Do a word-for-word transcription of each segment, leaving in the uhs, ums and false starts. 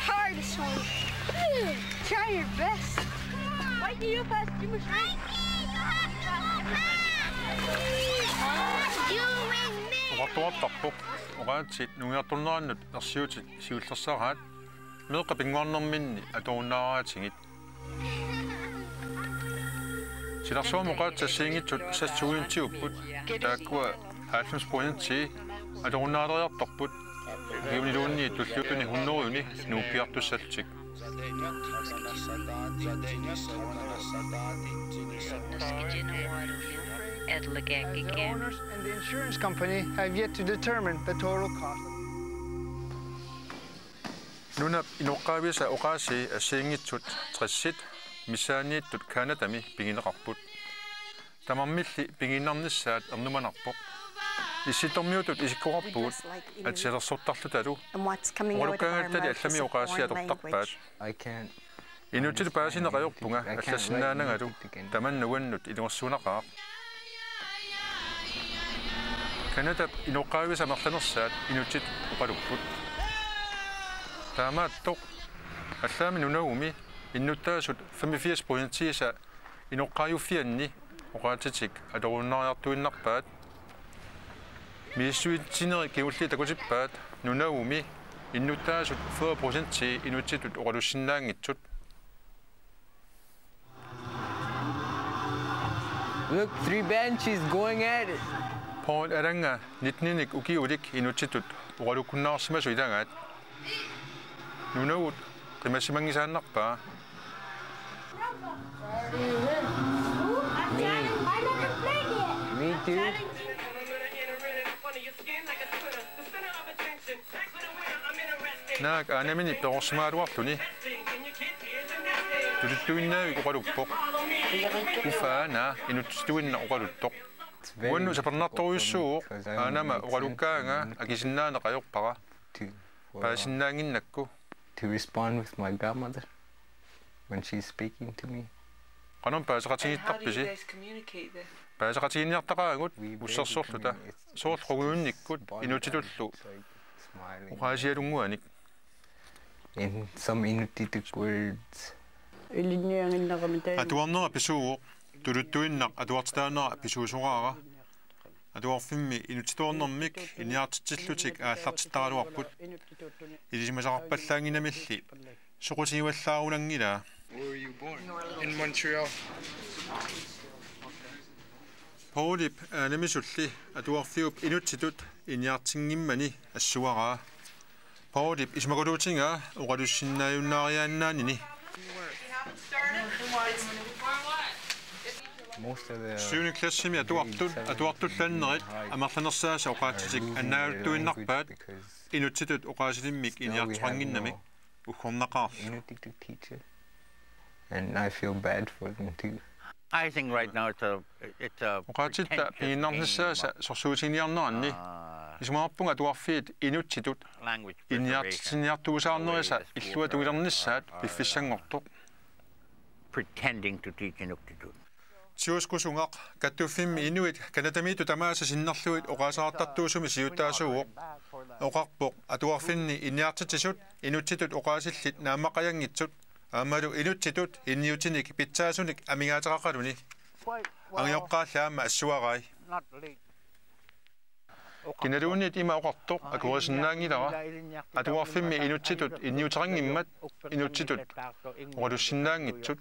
Hardest one. Try your best. Mikey, you pass. You must. Oqartuartarpoq, oqaatsit nungiartornerannut ersiutit siullersaraat, meeqqat pinnguarnerminni atorunnaaraatigit. Silarsuarmi oqaatsit assigiinngitsut seksten procentiupput, taakkua halvfems procenti atorunnaaleriartorput, ukiuniluunniit tulliuttuni hundredeni Nuukkiartussallutik. The owners and the insurance company have yet to determine the total cost. Nunap inoqqaavisa oqaasii assigiinngitsut tressit missaanniittut Canadami pigineqarput. Tamarmilli pigiinnarnissaat ernumanarpoq. Issittormiutut isikkoqarpugut atisalersortarlutalu. Oqalukkaangattali allami oqaasii atortarpaat. I can't Inuttitut paasineq ajorpunga allassinnaanangalu, tamanna uannut ilungersunaqaaq. Canadap inoqqaavisa amerlanersaat inuttitut oqalupput. Taamaattoq allaammi nunagumi innuttaasut femogfirs procentiisa inoqqaajuffianni oqaatsitik atorunnaariartuinnarpaat. Misissuitsinerit kingulliit takutippaat nunagumi innuttaasut fyrre procenti inuttitut oqalussinnaanngitsut. Look, three banshees going at it. Paul Aranga nittenik ukiulik inuttitut oqalukkunnaarsimasoq ilagaat. Nunagut qimassimanngisaannarpaa. Me. Me too. Naak aanamini perorsimagaluarluni. Tuluttuinnavik oqaluppoq. Uffa aana inuttituinnaq oqaluttoq. Uannut sapernartorujussuuvoq aanama oqalukkaanga akisinnaaneq ajorpara. Paasinnaannginnakku. To respond with my godmother when she's speaking to me. Qanoq paaseqatigiittarpisi? Paaseqatigiinniartaqaagut ussersorluta. Soorlu qungujunngikkut inuttitullu oqaasialunnguanik. In some Inuttitut words. Ilinniaginnaramik taanna. Atuarnera pisuuvoq, tuluttuinnaq atuartitaanera pisuusoraara. Atuarfimmi inuttitoornermik ilinniartitsillutik aallartittaraluarput. Ilisimasaqarpallaannginnamilli soqutigivallaarunanngilaa. Where were you born? In Montreal. Paulip aanamisulli atuarfiup inuttitut ilinniartinngimmani assuaraa. Paulip isumakuluutigaa oqalussinnaajunnaariaannaanini. Most of the syvende klassimi atuartut, atuartullannerit amerlanersaasa oqaatsitik annaagaluttuinnarpaat inuttitut oqaasilimmik ilinniartoqannginnamik uggornaqaarluni. Inuttitut teacher. And I feel bad for them too. I think right now it's a, it's a oqaatsitta pigiinnarnissaasa sorsuutiginiarneranni. Isumaqarpunga atuarfiit inuttitut ilinniartitsiniartuusaarnerisa illuatungiliornissaat piffissanngortoq. Pretending to teach Inuktitut. Tiuskusungaq kattuffimmi inuit Canadamiittut tamaasa sinnerlugit oqaaseqartartuusumik siulittaasuuvoq. Oqarpoq atuarfinni ilinniartitsisut inuttitut oqaasillit naammaqqajanngitsut aammalu inuttitut ilinniutinik pitsaasunik amigaateqaqaluni. Angajoqqaalli aamma assuarai. Kinaluunniit ima oqartoq akuerisinnaanngilara, atuarfimmi inuttitut ilinniuteqanngimmat inuttitut oqalussinnaanngitsut.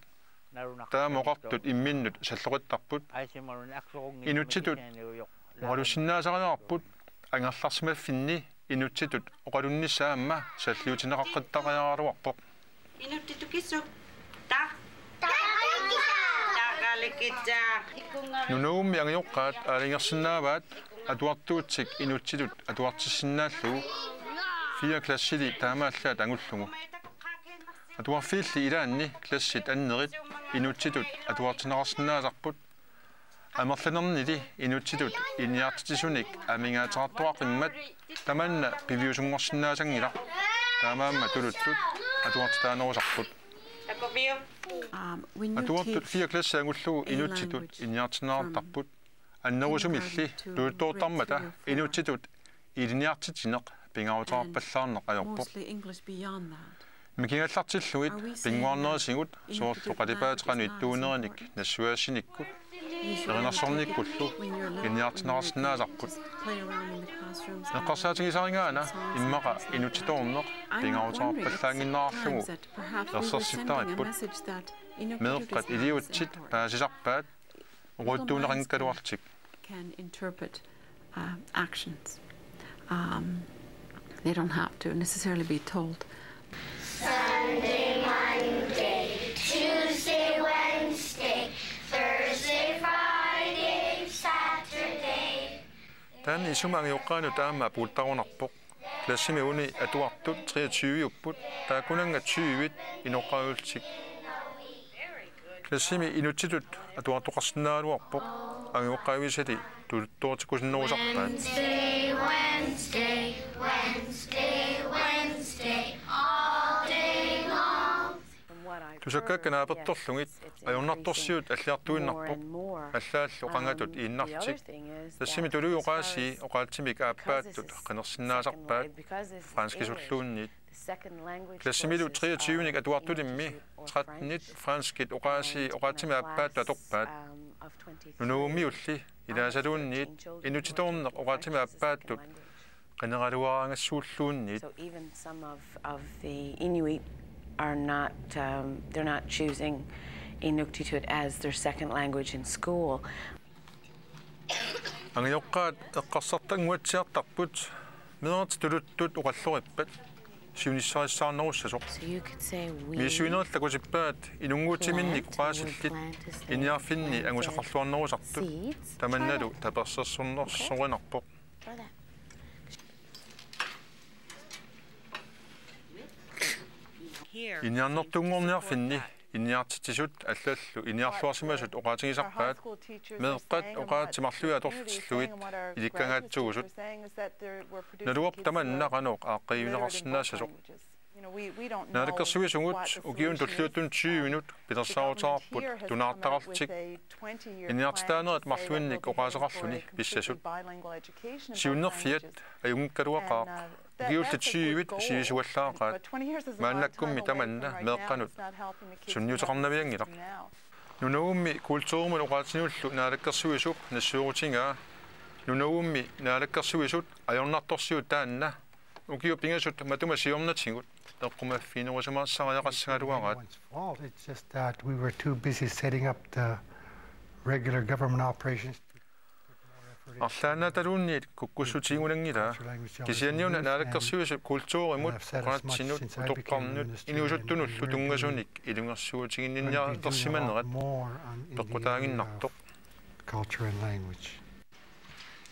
Taama oqartut imminnut salloqittarput. Inuttitut oqalussinnaasariaqarput angerlarsimaffinni inuttitut oqalunnissaa aamma salliutineqaqqittariaraluarpoq. Inuttitut kissuk. Ta. Taqalikitsa. Nunagummi angajoqqaat aalajangersinnaavaat atuartuutik inuttitut atuartissinnaallugu. Fire klassili taamaallaat angullugu. Atuarfiilli ilaanni klassit annerit inuttitut atuartinneqarsinnaasarput. Amerlanernili inuttitut ilinniartitsisunik amigaateqartoqaqimmat tamanna piviusunngorsinnaassanngilaq. Taamaammat tuluttut atuartitaanerusarput. Atuartut fire klassi angullugu inuttitut ilinniartinneqartarput. Annerusumilli tuluttoortarmata inuttitut ilinniartitsineq pingaaruteqarpallaarneq ajorpoq. Mostly English beyond that. Mikigallartillugit pinnguarnerisigut soorlu qalipaatit qanoq ittuunerinik nassuiaassinikkut erinarsornikkullu ilinniartinneqarsinnaasarput. Eqqarsaatigisarigaana immaqa inuttitoorneq pingaaruteqarpallaannginnerarlugu ersersittarparput. Meeqqat iliuutsit paasisarpaat oqaluttuunneqanngikkaluarlutik. Can interpret uh, actions. Um, they don't have to necessarily be told. Sunday, Monday, Tuesday, Wednesday, Thursday, Friday, Saturday. Taanna isummat angajoqqaanut aamma apuuttarunarpoq. Klassimi uani atuartut treogtyve-upput, taakkunannga tyvit inoqqaavillutik. Klassimi inuttitut atuartoqarsinnaagaluarpoq, angajoqqaavisali tuluttoortikkusunnerusarpaat. Wednesday, Wednesday, Wednesday, Wednesday, all day long. Tusakkaakka naapertorlugit ajornartorsiut alliartuinnarpoq, allaallu qangatut iinnarlutik. Tassami tuluit oqaasii oqaatsimik aappaattut qinersinnaasarpaat, franskisulluunniit. Klassimilu treogtyve-nik atuartulimmi tretten-it franskit oqaasii oqaatsimik aappaattut atorpaat. Nunavummiulli ilaasaluunniit inuttitoorneq oqaatsimik aappaattut qineraluaraangassuulluunniit. So even some of, of the Inuit are not, um, they're not choosing Inuktitut as their second language in school. Angajoqqaat eqqarsartannguatsiartarput meerartik tuluttut oqallorippat siunissarissaarnerussasoq. So you could say we Misissuinerit takutippaat inunnguutsiminnik oqaasillit ilinniarfinni angusaqarluarnerusartut tamannalu tapersersornersorinarpoq. Ilinniarnertuunngorniarfinni ilinniartitsisut allallu ilinniarluarsimasut oqaatigisarpaat meeqqat oqaatsit marluinnaq atorlugit ilikkagaatsuusut. Naluarput tamanna qanoq aaqqiivigineqarsinnaassasoq. Naalakkersuisugut ukiunut tulliuttuni tyvenut pilersaaruteqarput tunaartaqarlutik ilinniartitaanerit marluinnik oqaaseqarluni pissasut. Siunnerfiat ajunngikkaluaqaaq, ukiulli tyvit sivisuallaaqaat. Maannakkummi tamanna meeqqanut sunniuteqarnavianngilaq. Nunavummi kulturimut oqaatsinullu naalakkersuisup nassuerutigaa Nunavummi naalakkersuisut ajornartorsiut taanna ukiut pingasut matuma siornatigut eqqumaffiginerusimaartariaqassagaluaraat. It's just that we were too busy setting up the regular government operations. Arlaannaataluunniit kukkussutigigulanngilaa. Kisianniuna naalakkersuisut kulturimut, oqaatsinut, utoqqarnut, inuusuttunullu tunngasunik ilungersuutiginninniartarsimanerat peqqutaaginnartoq. Culture and language.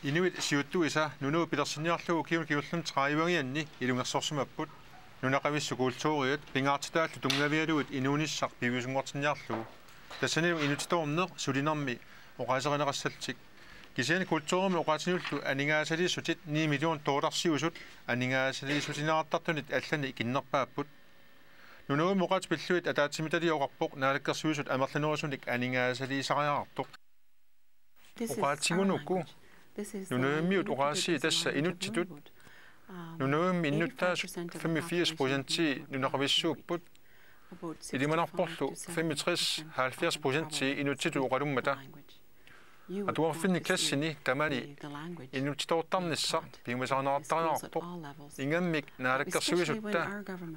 Inuit siuttuisa Nunavut pilersinniarlugu ukiuni kingullerni tredive-angianni ilungersorsimapput. Nunaqavissut kulturiat pingaartitaallu tunngavigalugit inuunissaq piviusunngortinniarlugu. Tassanilu inuttitoorneq sulinermi oqaaserineqassallutik. Kisianni kulturimut oqaatsinullu aningaasaliissutit ni million dollarsiusut aningaasaliissutiinnartartunit allanik kinnerpaapput. Nunavummi oqaatsit pillugit ataatsimiititaliaq oqarpoq naalakkersuisut amerlanerusunik aningaasaliisariaqartoq. Oqaatsigunuku nunavummiut oqaasii tassa inuttitut. Nunavummi innuttaasut femogfirs procentii nunaqavissuupput. Ilimanarporlu femogtres halvfjerds procentii inuttitut oqalummata. Atuarfinni klassini tamani inuttitoortarnissaq piumasarineqartariaqarpoq. Ingammik naalakkersuisutta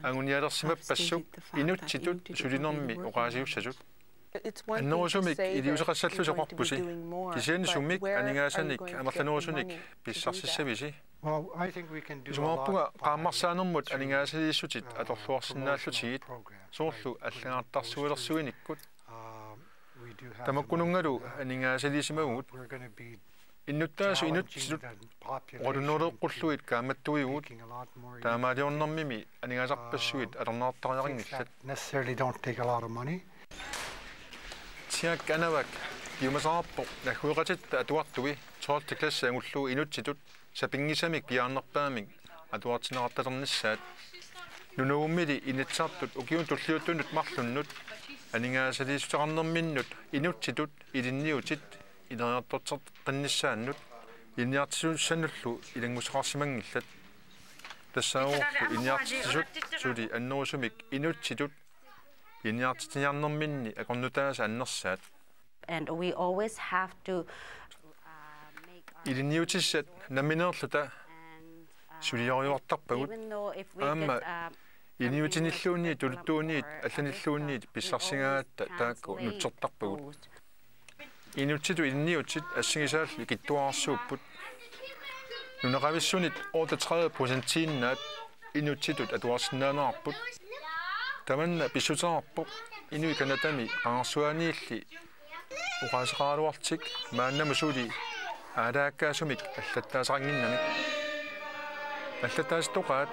angunialersimappassuk inuttitut sulinermi oqaasiussasut. Annerusumik iliuuseqassallusi oqarpusi. Kisianni sumik aningaasanik amerlanerusunik pissarsissavisi? Isumaqarpunga qaammarsaanermut aningaasaliissutit atorluarsinnaallutigit, soorlu allagartarsualersuinikkut. Tamakkununngalu aningaasaliisimavugut. Innuttaasut inuttitut oqalunneruleqqullugit kaammattuivugut, taamaaliornermimi aningaasarpassuit atorneqartariaqanngillat. Necessarily don't take a lot of money. Jack Anavak piumasaqarpoq naggueqatitta atuartui tolvte klasse angullugu inuttitut sapinngisamik piaarnerpaamik atuartinneqartalernissaat. Nunavummili Inatsisartut ukiunut tulliuttunut marlunnut aningaasaliissuteqarnerminnut inuttitut ilinniutit ileriartorteqqinnissaannut ilinniartitsisussannullu ilanngussaqarsimanngillat. Tassaavoq ilinniartitsisut suli annerusumik inuttitut ilinniartitsiniarnerminni akornutaasa annersaat. And we always have to uh, make our Ilinniutissat nammineerluta and uh, sulioriuartarpagut. Even though if we Aamma get uh, ilinniutinilluunniit tuluttuunniit allanilluunniit pissarsingaatta taakku nutsertarpagut. Inuttitut ilinniutit assigisaallu ikittuararsuupput. Nunaqavissunit otteogtredive procentiinnaat inuttitut atuarsinnaanerarput. Tamanna pissuteqarpoq inuit Canadami qangarsuaaniilli oqaaseqaraluarlutik maannamut suli aalaakkaasumik allattaasaqannginnamik. Allattaasitoqaat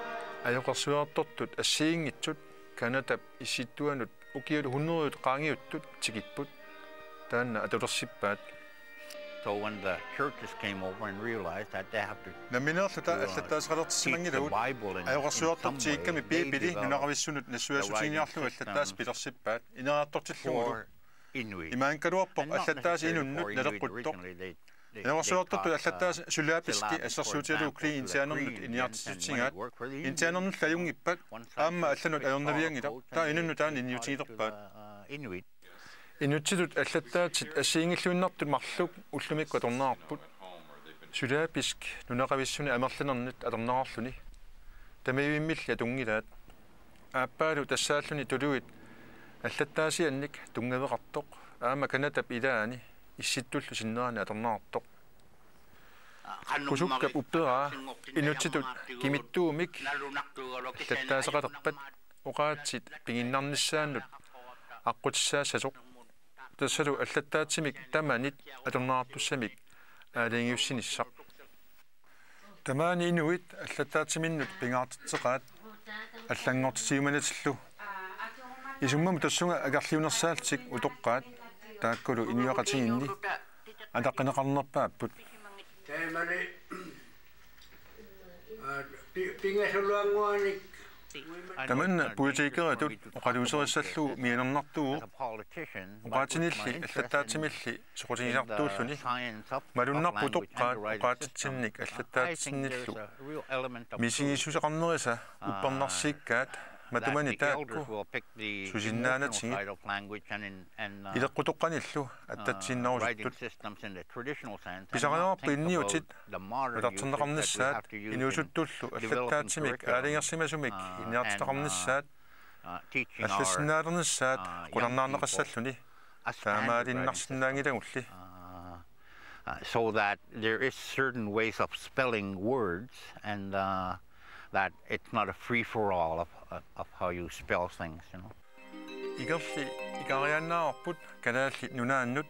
ajoqersuiartortut assigiinngitsut Canadap Issittuanut ukiut hundredet qaangiuttut tikipput. Taanna atulersippaat. So when the churches came over and realized that they have to Nammineerluta uh, teach the allattaasaqalertissimanngillat. Bible in, in Ajoqersuiartortigut some way, tikikkami they Biibili developed nunaqavissunut the nassuiaassutiniarlugu writing allattaasat systems pilersippaat. Ilinniartortillugulu. for Inuit. Imaanngikkaluarpoq And not allattaasat necessarily inunnut for Inuit naleqquttoq. Originally, they, they, they Ajoqersuiartortut taught, uh, allattaasat syllabiskit syllabics, for assersuutigalugu example, to the indianermut Korean ilinniartitsissutigaat. Indians and many Indianermut work for the Indians. ajunngippat. One side Aamma was allanut Korean ajornavianngilaq. culture, Taava inunnut taanna the other side ilinniutigilerpaat. to the, uh, Inuit. Inuttitut allattaatsit assigiinngilluinnartut marluk ullumikkut atorneqarput. Syllabisk nunaqavissuni amerlanernit atorneqarluni. Tamavimmilli atunngilaat. Aappaalu tassaalluni tuluit allattaasiannik tunngaveqartoq aamma Canadap ilaani Issittullu sinnerani atorneqartoq. Pusukkap upperaa inuttitut kimittuumik allattaasaqalerpat oqaatsit piginnarnissaannut aqqutissaassasoq. Tassalu allattaatsimik tamanit atorneqartussamik aalajangiussinissaq. Tamaani inuit allattaatsiminnut pingaartitseqaat allanngortitsigumannatillu. Isummamut tassunga akerliunersaallutik utoqqaat taakkulu inuiaqatigiinni ataqqineqarnerpaapput. Taamani, aa, pi-, pingasuluannguanik. Tamanna politikeritut oqaluuserissallugu mianernartuuvoq. Oqaatsinilli allattaatsimilli soqutigisartuulluni. Malunnarpoq utoqqaat oqaatsitsinnik allattaatsinnillu misigissuseqarnerisa uppernarsiikkaat matumani taakku susinnaanatigit. Ileqqutoqqanillu attatsiinnarusuttut. Pisariaqarpoq ilinniutit nutarterneqarnissaat inuusuttullu allattaatsimik aalajangersimasumik ilinniartitaqarnissaat allassinnaaleqarnissaat qularnaarneqassalluni taamaaliinnarsinnaanngilagulli. Uh, so that there is certain ways of spelling words and uh, that it's not a free-for-all of, of, of how you spell things, you know. Ikerli ikariaannaavarput Kalaallit Nunaannut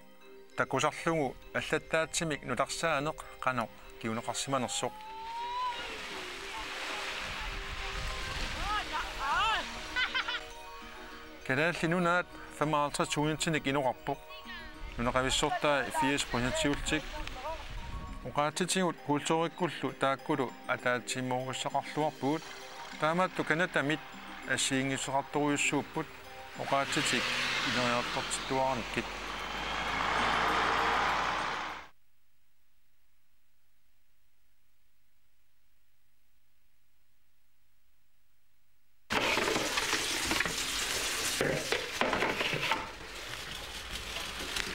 takusarlugu allattaatsimik nutarsaaneq qanoq kinguneqarsimanersoq. Kalaallit Nunaat femoghalvtreds tusindinik inoqarpoq. Nunaqavissortai firs procentiullutik. Oqaatsitigut kulturikkullu taakkulu ataatsimoorussuaqarluarpugut. Taamaattoq Canadamit assigiinngissuseqartorujussuupput oqaatsitik ineriartortittuaranikkit.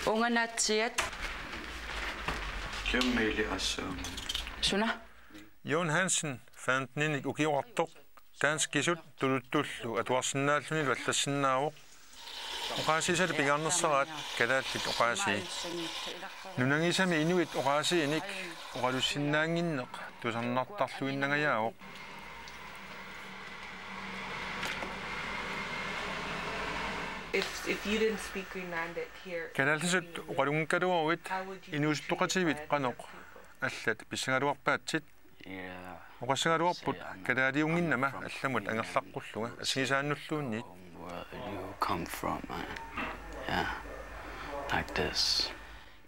Unganaatsiat. Kimmili assam. Suna? Jon Hansen, femteninik ukioqartoq, danskisut tuluttullu atuarsinnaallunilu allassinnaavoq. Oqaasiisalu pingaarnersaraat kalaallit oqaasii. Nunangisami inuit oqaasiinik oqalussinnaannginneq tusarnaartarluinnangajaavoq. If, if you didn't speak Greenlandic here, Kalaallisut oqalunngikkaluaruit inuusuttoqatigiit qanoq allat pissagaluarpaatsit? Oqassagaluarput kalaaliunnginnama allamut angerlaqqullunga assigisaannulluunniit. Where you come from, man? Yeah, like this.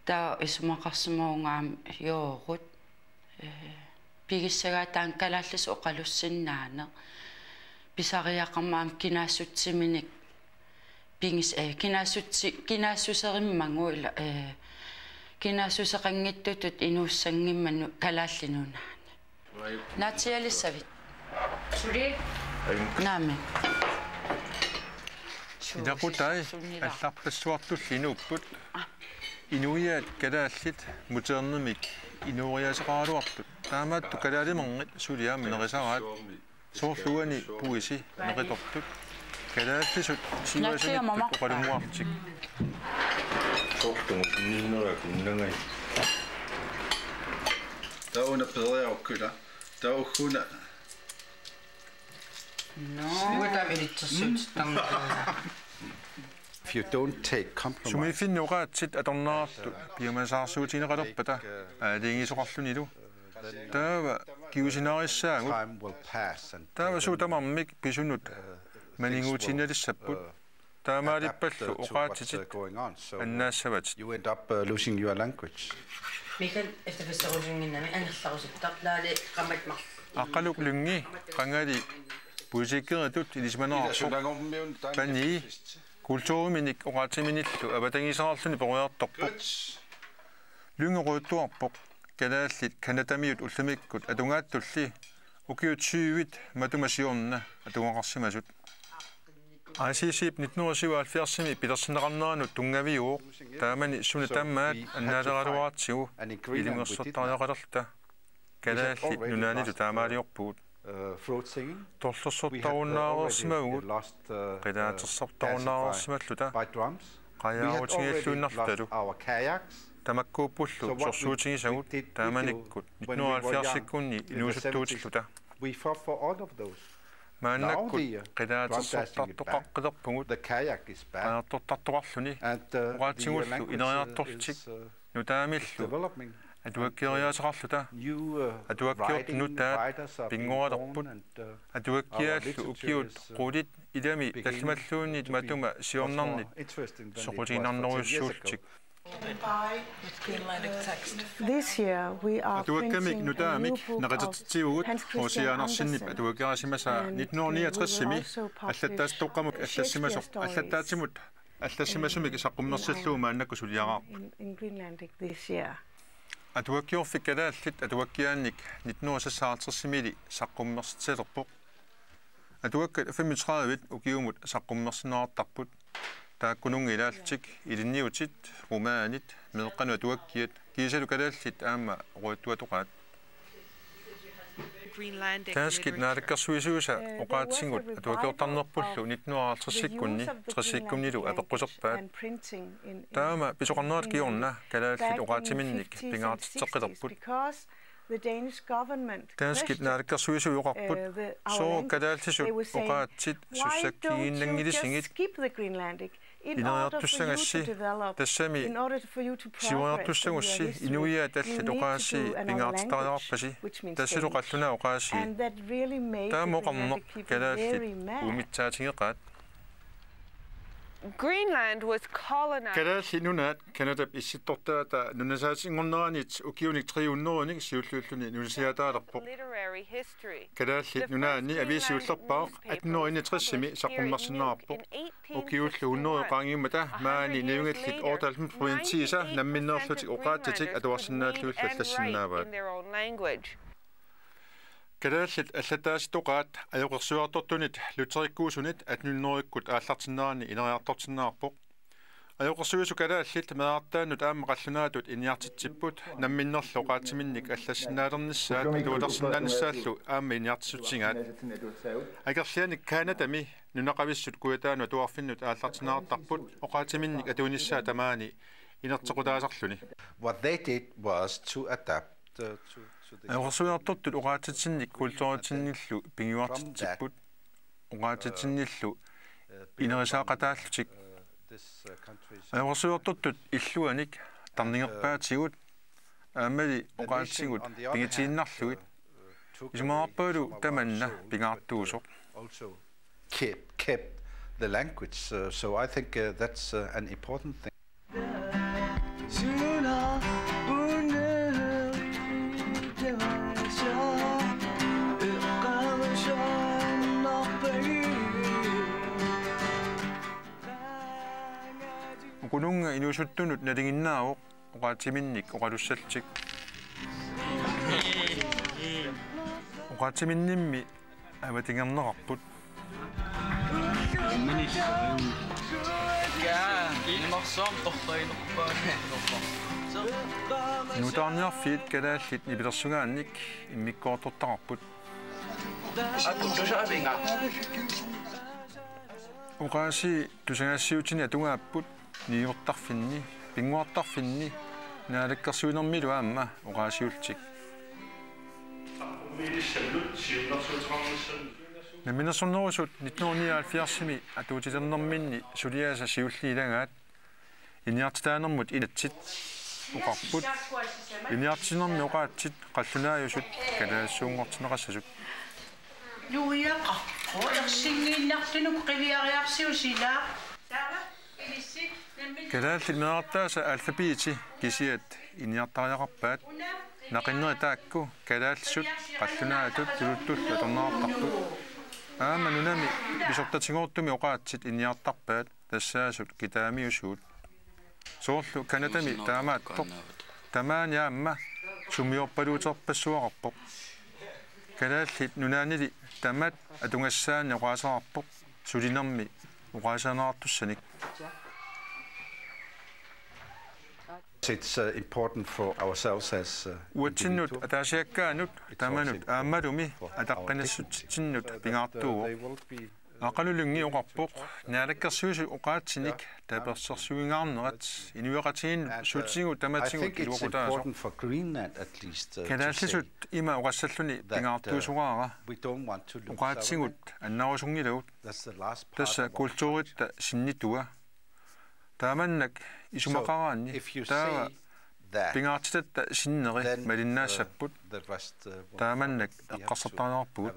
Taava isumaqarsimavunga aamma joorut, eh, pigissagaat taanna kalaallisut oqalussinnaaneq. Pisariaqarmat aamma kinaassutsiminik pigis-, eh, kinaassutsi-, kinaassuserimmagu ila, eh, kinaassuseqanngitsutut inuussanngimmat nu-, Kalaallit Nunaanni. Naatsiialissavit? Suli. Naamik. Ilaqutai allarpassuartulli inuupput. Inuiaat kalaallit modernermik inooriaaseqaraluartut. Taamaattoq kalaalimerngit suli aamma nerisaraat. Soorlu uani puisi neqitortut. Kalaallisut siuasumik oqalunguartik. Soorlu unnunnera kunnangai. Tauna periarukkula. Taukuna. No. Uatam ilitsersuutittarnikuuna. If you don't take compromise, sumiiffinni oqaatsit atornerartut piumasaarsuutigineqalerpata aalajangiisoqarlunilu. Taava kingusinnaarissaagut. Time will pass and taava suut tamarmik pisunut maniguutiinnalissapput. Taamaalippallu oqaatsitit annaassavatit. You end up uh, losing your language. Mikan efterfesterusunginnami angerlarusuttaq laali qammat marl. Aqqaluk Lynge qangali politikeritut ilisimanerarpoq. Panii kulturiminik oqaatsiminnillu avatangiiseqarluni peroriartorpoq. Lynge oqaluttuarpoq kalaallit Canadamiut ullumikkut atugaattulli ukiut syvit matuma siorna atugaqarsimasut. I C C-p nitten hundrede syvoghalvfjerds-imi pilersinneqarneranut tunngaviuvoq taamani suna tamaat annaaleraluaratsigu ilungersortariaqalerluta. Kalaallit Nunaannilu taamaaliorpugut. Torlersortarunnaareersimavugut, qilaatersortarunnaareersimalluta, qajaarutigiilluinnarlutalu. Tamakkuuppullu sorsuutigisagut taamanikkut nitten hundrede halvfjerds-ikkunni inuusuttuutilluta. Maannakkut qilaatersortartoqaqqilerpugut, qajartortartoqarluni, oqaatsigullu ineriartorlutik nutaamillu atuakkioriaaseqarluta. Atuakkiortut nutaat pinngoralerput. Atuakkiaallu ukiut qulit ilami tallimalluunniit matuma siornarnit soqutigiinnarnerujussuullutik. This year we are printing a new book of Hans Christian Andersen, and we will also publish Hans Christian Andersen's stories. Atuakkamik nutaamik naqititsitigut H C Andersen allattaasitoqqamut allassimasoq, allattaatsimut allassimasumik saqqummersillugu maannakkut suliaraarput. In, in Greenlandic this year. Atuakkiorfik kalaallit atuakkiaannik nitten hundrede seksoghalvtreds-imili saqqummersitsilerpoq. Atuakkat femogtredive ukiumut saqqummersinneqartarput. Taakkununnga ilaallutik ilinniutit, romanit, meeqqanut atuakkiat, kiisalu kalaallit aamma oqaluttuatoqaat. Danskit naalakkersuisuisa oqaatsigut atuakkiortarnerpullu nitten hundrede halvtreds-ikkunni tressikkunnilu apeqquserpaat. Taama pisoqarnerata kingorna kalaallit oqaatsiminnik pingaartitseqqilerput. Danskit naalakkersuisui oqarput sooq kalaallisut oqaatsit sussakkiinnanngilisigit. Ineriartussagassi, tassami siuariartussagussi inuiaat allat oqaasii pingaartittariaqarpasi, tassalu qallunaat oqaasii. Taama oqarneq kalaallit uumitsaatigeqaat. Greenland was colonized. Kalaallit Nunaat Canadap issittortaata nunasaatsinngorneranit ukiunik tre hundredenik siulliulluni nunasiaataalerpoq. Literary history. Kalaallit Nunaanni aviisi siullerpaaq atten hundrede enogtres-imi saqqummersinneqarpoq. Ukiullu hundrede qaangiummata maani nivingallit otteoghalvfems procentiisa namminneerlutik oqaatsitik atuarsinnaallugillu allassinnaavaat. Kalaallit allattaasitoqaat ajoqersuiartortunit lutherekkuusunit atten hundredekkut aallartinnerani ineriartortinneqarpoq. Ajoqersuisut kalaallit meerartaannut aamma qallunaatut ilinniartitsipput namminnerlu oqaatsiminnik allassinnaalernissaat atualersinnaanissaallu aamma ilinniartitsissutigaat. Akerlianik Canadami nunaqavissut kujataanut atuarfinnut aallartinneqartarput oqaatsiminnik atuinissaa tamaani inerteqqutaasarluni. What they did was to adapt uh, to, to the Ajoqersuiartortut oqaatsitsinnik kulturitsinnillu pinnguartitsipput. Oqaatsitsinnillu ineriartortitaallutik. Ajoqersuiartortut illuanik tarningerpaatigut aammali oqaatsigut pigitiinnarlugit. Isumaqarpungalu tamanna pingaartuusoq. Also kept, kept the language. So, so I think uh, that's uh, an important thing. Ukununnga inuusuttunut nalinginnaavoq oqaatsiminnik oqalussallutik. Oqaatsiminnimmi avatangerneqarput. Nutarniarfiit kalaallit nipilersugaannik immikkoortortaqarput. Oqaasii tusagassiuutini atugaapput niuertarfinni, pinnguartarfinni, naalakkersuinermilu aamma oqaasiullutik. Namminersornerusut nitten hundrede nioghalvfjerdsimi atuutilernerminni suliasa siulliit ilagaat, inertitaanermut inatsit oqarput. Inertitsinermi oqaatsit qallunaajusut kalaallisuunngortinneqassasut. Nuiaqarpoq ersinngiinnartunut qiviariarsiuk sila. Kalaallit meerartaasa alfabeti kisiat inertariaqarpaat. Naqinneri taakku kalaallisut qallunaatut tuluttullu atorneqartarput. Aamma nunami pisortatigoortumi oqaatsit inertarpaat tassaasut kitaamiusuut. Soorlu Canadami taamaattoq. Tamaani aamma sumiorpaluuterpassuaqarpoq. Kalaallit Nunaannili tamaat atugassaanni oqaaseqarpoq sulinermi oqaasiinerartussanik. It's uh, important for ourselves as uh, Uatsinnut individual. Ataasiakkaanut It's also tamanut important aammalumi for our ataqqinassutsitsinnut dignity. So that, uh, pingaartuuvoq. They will be Aqalu Lynge oqarpoq naalakkersuisut oqaatsinik tapersersuingaarnerat inuiaqatigiinnut sutigut tamatigut iluaqutaasoq. Kalaallisut ima oqassalluni pingaartuisoraara oqaatsigut annarusunngilagut. Tassa kulturitta sinnitua. Taamannak isumaqaraanni taava pingaartitatta sinneri malinnaassapput. Taamannak eqqarsartariaqarpugut.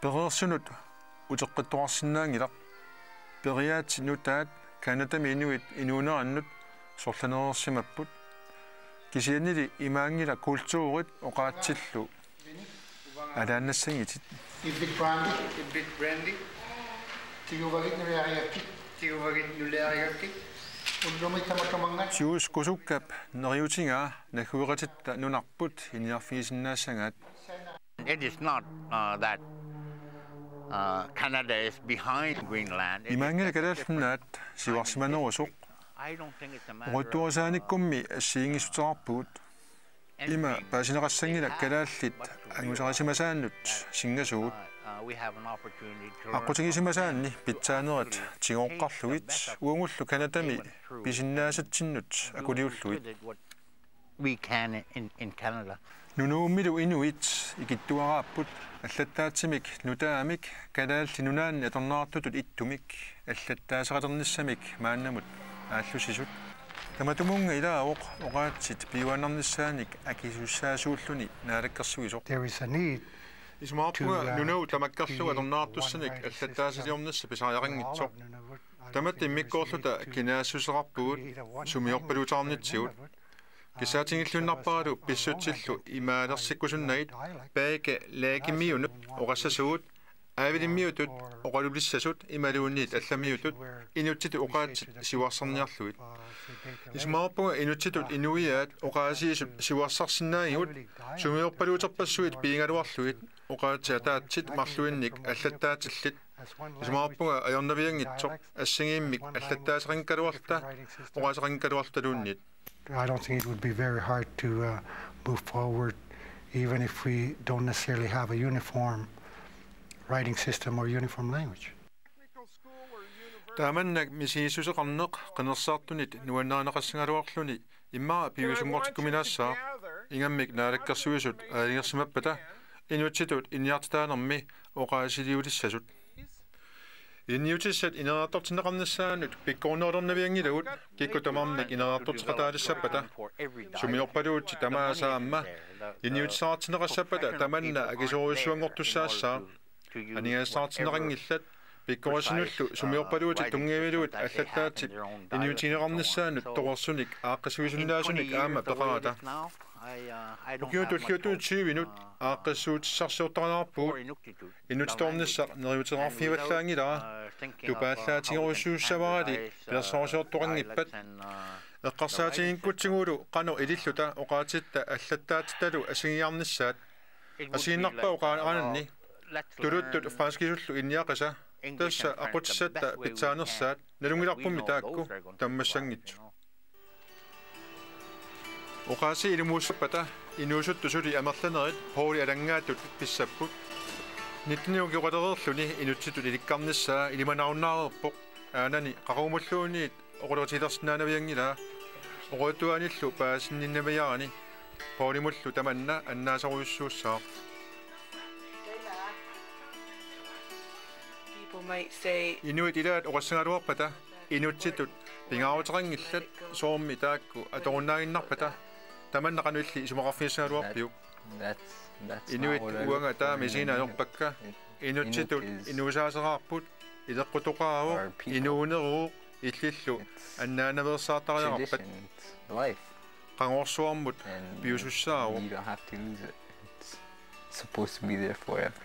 Pereersunut uteqqittoqarsinnaanngilaq. Periaatsit nutaat Canadami inuit inuunerannut sorlanereersimapput. Kisiannili imaanngilaq kulturit oqaatsillu alaannassanngitsut. Ibit brandy. Ibit brandy. Tiguvagit nuliarigakkit. Tiguvagit nuliarigakkit. Ullumi tamatuma. Juice Kusukkap neriutigaa naggueqatitta nunarput inerfigisinnaassagaat. It is not uh, that uh, Canada is behind Greenland. Imaanngilaq Kalaallit Nunaat siuarsimanerusoq. I don't think it's a matter of, uh, oqaluttuarisaanikkummi assigiinngissuteqarpugut. Ima paasineqassanngilaq kalaallit angusarisimasaannut singasugut. Aqqutigisimasaanni pitsaanerit tigooqqarlugit uagullu Canadami pisinnaasatsinnut akuliullugit. We can in, in Canada. Nunummilu inuit ikittuaraapput allattaatsimik nutaamik Kalaallit Nunaanni atorneqartutut ittumik allattaasaqalernissamik maannamut aallussisut. Tamatumunnga ilaavoq oqaatsit piuaannarnissaanik akisussaasuulluni naalakkersuisoq. There is a need. Isumaqarpunga to, uh, nunavut tamakkerlugu atorneqartussanik allattaasaliornissaq pisariaqanngitsoq. Tamatta immikkoorluta kinaassuseqarpugut sumiorpaluuteqarnitsigut. Kissaatigilluinnarparalu pissutsillu imaalersikkusunnagit Begge Lægemiunut oqassasugut, Avilimmiutut oqalulissasut imaluunniit Allamiutut inuttitut oqaatsit siuarsarniarlugit. Isumaqarpunga inuttitut inuiaat oqaasiisut siuarsarsinnaagigut sumiorpaluuterpassuit piigaluarlugit oqaatsit ataatsit marluinnik allattaatillit. Isumaqarpunga ajornavianngitsoq assigiimmik allattaaseqanngikkaluarluta oqaaseqanngikkaluarlutaluunniit. I don't think it would be very hard to uh, move forward, even if we don't necessarily have a uniform writing system or uniform language. Taamannak misigissuseqarneq qinersisartunit nuannarineqassagaluarluni immaqa piviusunngortikkuminaassaaq, ingammik naalakkersuisut aalajangersimappata inuttitut inertitaanermi oqaasiliulissasut. Inuttissat ineriartortinneqarnissaannut pikkorinnerulernavianngilagut kikkut tamarmik ineriartorteqataalissappata. Sumiorpaluutsit tamaasa aamma inuussutissaqartinneqassappata tamanna akisoorujussuanngortussaassaaq. Aningaasartinneqanngillat, pikkorissinullu sumiorpaluutit tunngavigaluit allattaatit inuutigineqarnissaannut torersunik aaqqissuisinnaasunik aamma peqarata. Ukiut tulliuttut tyvenut aaqqissuussisarsiortariaqarpugut, inuttitoornissaq neriuuteqarfigivallaanngilara, tupaallaatigerujussuussavarali pilersaarusiortoqanngippat, eqqarsaatiginngikkussigulu qanoq ililluta oqaatsitta allattaatittalu assigiiaarnissaat. Assigiinnarpaa oqaannanni tuluttut franskisullu inniaqisa, tassa aqutsissatta pitsaanersaat, nalunngilarpummi taakku tammassanngitsut. Oqaasii ilumuussappata inuusuttut suli amerlanerit Pauli alanngaatut pissapput. Nitten ukioqalereerluni inuttitut ilikkarnissaa ilimanaarunnaareerpoq, aanani qaqugumulluunniit oqaloqatigilersinnaanavianngilaa, oqaluttuanillu paasinninnaviarani. Paulimullu tamanna annaasarujussuussaaq. People might say, inuit ilaat oqassagaluarpata inuttitut pingaaruteqanngillat, soormi taakku atorunnaaginnarpata, tamanna qanoq illit isumaqarfigissagaluarpiuk? That's, that's not inuit what I look uanga for taama in a isigineq man. Ajorpakka. Inuttitut inuit is inuusaaseraarput, ileqqutoqaavoq, our people. Inuuneruvoq, Illillu it's annaanaveersaartariaqarpat. Tradition, it's life. Qangoorsuarmut and piusussaavoq. You don't have to lose it. It's supposed to be there forever.